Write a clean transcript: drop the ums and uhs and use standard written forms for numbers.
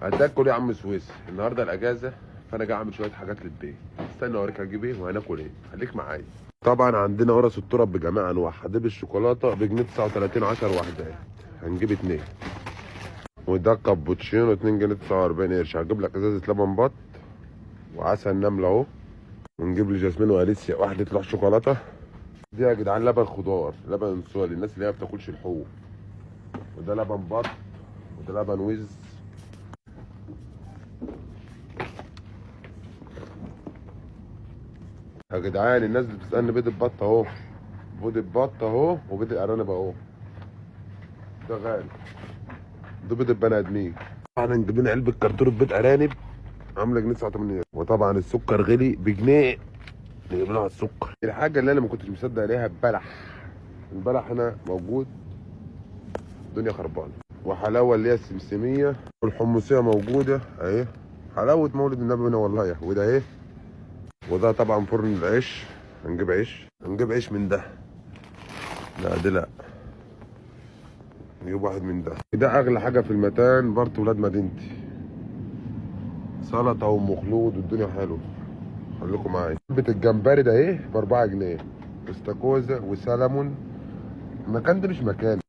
هتاكل يا عم سويسي النهارده الاجازة، فانا جاي اعمل شوية حاجات للبيت. استنى اوريك هجيب ايه وهناكل ايه، خليك معايا. طبعا عندنا قرص التراب بجميع انواعها، دي بالشوكولاته بجنيه 39 10 وحدات، هنجيب اتنين. وده كابوتشينو 2 جنيه 49 قرش. هجيب لك ازازة لبن بط وعسل نملة اهو، ونجيب لي جاسمين واليسيا واحدة لوح شوكولاتة. دي يا جدعان لبن خضار، لبن صويا للناس اللي هي ما بتاكلش لحوم. وده لبن بط، وده لبن وز. يا جدعان الناس اللي بتسالني بيض البط اهو، بيض البط اهو، وبيض الارانب اهو. ده غالي، ده بيض البني ادمين. احنا نجيب لنا علبة كرتونة بيض ارانب عامله جنيه 89. وطبعا السكر غلي بجنيه، نجيب لها السكر. الحاجة اللي انا ما كنتش مصدق عليها البلح، البلح هنا موجود، الدنيا خربانة. وحلاوة اللي هي السمسميه والحمصيه موجودة اهي، حلاوة مولد النبي هنا والله يا. وده اهي، وده طبعا فرن العيش. هنجيب عيش، هنجيب عيش من ده، لا ده لا، نجيب واحد من ده. ده اغلى حاجة في المتان برضه ولاد مدينتي، سلطة وام خلود والدنيا حلوة. خليكم معايا. علبة الجمبري ده ايه ب 4 جنيه، استاكوزا وسلمون. المكان ده مش مكان.